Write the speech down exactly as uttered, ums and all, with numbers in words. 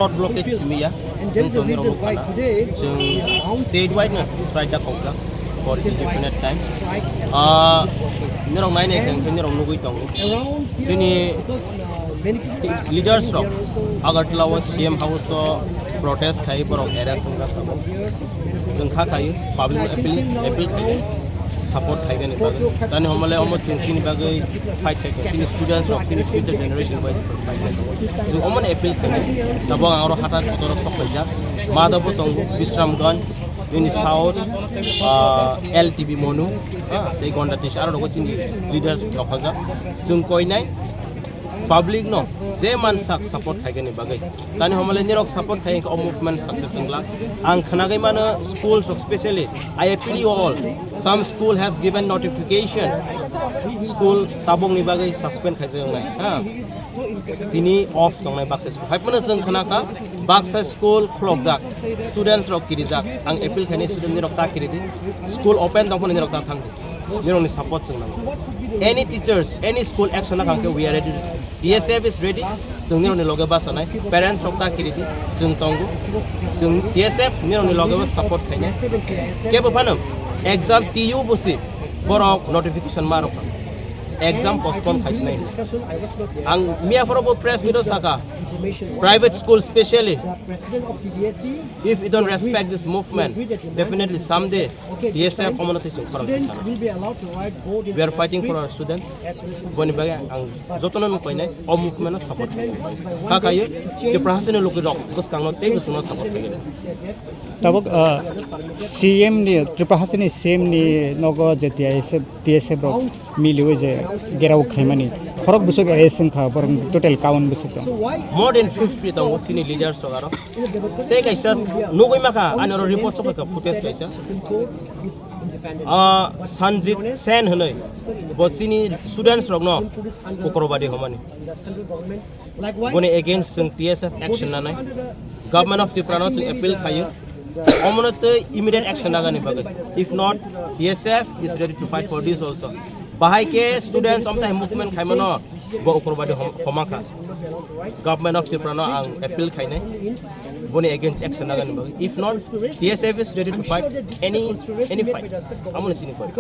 Road blockage simi ya, chwng tongwi rokno khana. Chwng state wide no strike da kokjak for indefinite time. Ah, norok nainai khe norok nugwi tongo. Chini leaders rok Agartala o C M house o protest khai borok arrest wngjak tongo. Chwng kha khai public appeal, appeal khai support khaigani bagwi. Tani homole omo chwng chini bagwi fight khai, chini students rok, chini future generation bai fight khai. Chwng omo appeal khai. Tabok ang oro hata kotor sok khaijak. Madhav bo tongo, Bisramganj, nini South, ah, L T B Monu, ah, tei Gonda Tisa, aro rogo chini leaders rok khaijak. Chwng koinai public no je mansak support khaigani bagwi. Tani homole nirok support khai o movement success wngla. Ang khnagwi mano schools rok, specially I appeal you all. Some school has given notification. School tabokni bagwi suspend khaijak wngnai. Ha. Tini off tongnai baksa school. Hai phano chwng khna kha baksa school khulokjak. Students rok kirijak. Ang appeal khaini student nirok ta kiridi. School open tong phano nirok ta thangdi. Nirokni support chwng nango. Any teachers, any school action nakhang khe we are ready. T S F is ready. Chwng nirokni loge bachanai. Parents rok ta kiridi. Chwng tongo. Chwng T S F nirokni loge bo support khainai. Kebo phano exam T U busi borok notification ma rokha. Exam postpone khaisinai. Ang miya phoro bo press meet o saka. Private school specially. If you don't respect this movement, definitely someday T S F omono twi chwng khorang thwi sana. We are fighting for our students. Boni bagwi ang jotono nung koinai o movement no support kha. Kha khayo Tripura hasini lukurok bwskangno tei bwswngno support khayo. Tabuk, ah, C M ni, Tripura hasini C M ni nogo je T S F, T S F rok miliwi je gerao khaimani. Khorok bwswk arrest wngkha, borok total kaun bwswk tong. More than fifty tongo chini leaders rok aro. Tei kaisa nugwi makha, ani oro report sokha footage kaisa. Ah, Sanjit Sen hwnwi, bo chini students rokno ugrabadi homani. Boni against chwng T S F action nanai. Government of Tripura no chwng appeal khayo. Omono tei immediate action nagani bagwi. If not, T S F is ready to fight for this also. Bahai khe students omtai movement khaimano bo ugrabadi hom-, homakha. Government of Tripura no ang appeal khainai. Boni against action nagani bagwi. If not, T S F is ready to fight any, any fight. Amoni sini fight.